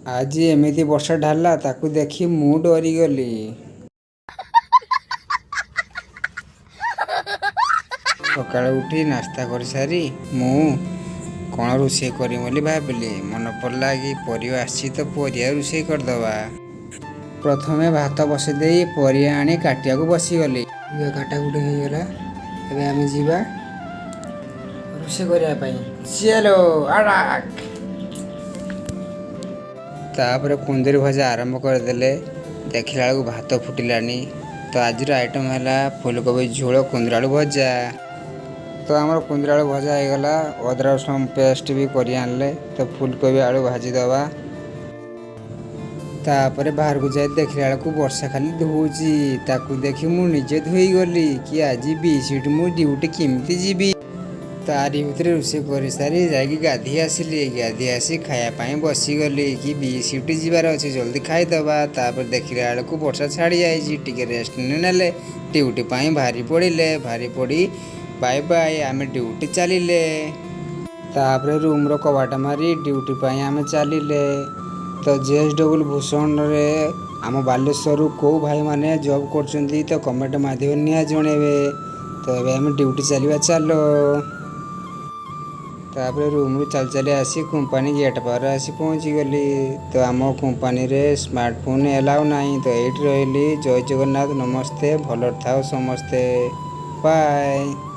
ଆଜି ଏମିତି ବର୍ଷା ଢାଳିଲା, ତାକୁ ଦେଖି ମୁଁ ଡରିଗଲି। ସକାଳୁ ଉଠି ନାସ୍ତା କରିସାରି ମୁଁ କ'ଣ ରୋଷେଇ କରିବି ବୋଲି ଭାବିଲି। ମନେ ପଡ଼ିଲା କି ପରିବା ଆସିଛି, ତ ପରିବା ରୋଷେଇ କରିଦେବା। ପ୍ରଥମେ ଭାତ ବସେଇ ଦେଇ ପରିବା ଆଣି କାଟିବାକୁ ବସିଗଲି। ପରିବା କାଟାକୁଟି ହେଇଗଲା। ଏବେ ଆମେ ଯିବା ରୋଷେଇ କରିବା ପାଇଁ। ଚାଲୋ ଆଡ଼ାକ। ତାପରେ କୁନ୍ଦୁରି ଭଜା ଆରମ୍ଭ କରିଦେଲେ। ଦେଖିଲା ବେଳକୁ ଭାତ ଫୁଟିଲାଣି। ତ ଆଜିର ଆଇଟମ୍ ହେଲା ଫୁଲକୋବି ଝୋଳ, କୁନ୍ଦୁରି ଆଳୁ ଭଜା। ତ ଆମର କୁନ୍ଦୁରି ଆଳୁ ଭଜା ହେଇଗଲା। ଅଦା ରସୁଣ ପେଷ୍ଟ ବି କରି ଆଣିଲେ। ତ ଫୁଲକୋବି ଆଳୁ ଭାଜିଦେବା। ତାପରେ ବାହାରକୁ ଯାଇ ଦେଖିଲା ବେଳକୁ ବର୍ଷା ଖାଲି ଧୋଉଛି। ତାକୁ ଦେଖି ମୁଁ ନିଜେ ଧୋଇଗଲି କି ଆଜି ବି ସିଫ୍ଟ, ମୁଁ ଡ୍ୟୁଟି କେମିତି ଯିବି? ତାରି ଭିତରେ ରୋଷେଇ କରିସାରି ଯାଇକି ଗାଧୋଇ ଆସିଲି। ଗାଧୋଇ ଆସି ଖାଇବା ପାଇଁ ବସିଗଲି କି ବି ସିଫ୍ଟ ଯିବାର ଅଛି, ଜଲ୍ଦି ଖାଇଦେବା। ତାପରେ ଦେଖିଲା ବେଳକୁ ବର୍ଷା ଛାଡ଼ି ଯାଇଛି। ଟିକେ ରେଷ୍ଟ ନେଲେ, ଡ୍ୟୁଟି ପାଇଁ ବାହାରି ପଡ଼ିଲେ। ବାହାରି ପଡ଼ି ବାଇ ବାଇ, ଆମେ ଡ୍ୟୁଟି ଚାଲିଲେ। ତାପରେ ରୁମ୍ର କବାଟ ମାରି ଡ୍ୟୁଟି ପାଇଁ ଆମେ ଚାଲିଲେ। ତ ଜେଏସ୍ଡବ୍ଲ୍ୟୁ ଭୂଷଣରେ ଆମ ବାଲେଶ୍ୱରରୁ କେଉଁ ଭାଇମାନେ ଜବ୍ କରୁଛନ୍ତି, ତ କମେଣ୍ଟ ମାଧ୍ୟମରେ ନିହାତି ଜଣେଇବେ। ତ ଏବେ ଆମେ ଡ୍ୟୁଟି ଚାଲିବା, ଚାଲ। ତାପରେ ରୁମ୍ରୁ ଚାଲି ଚାଲି ଆସି କମ୍ପାନୀ ଗେଟ୍ ପାଖରେ ଆସି ପହଞ୍ଚିଗଲି। ତ ଆମ କମ୍ପାନୀରେ ସ୍ମାର୍ଟଫୋନ୍ ଏଲାଉ ନାହିଁ। ତ ଏଇଠି ରହିଲି। ଜୟ ଜଗନ୍ନାଥ, ନମସ୍ତେ, ଭଲରେ ଥାଅ ସମସ୍ତେ, ବାଏ।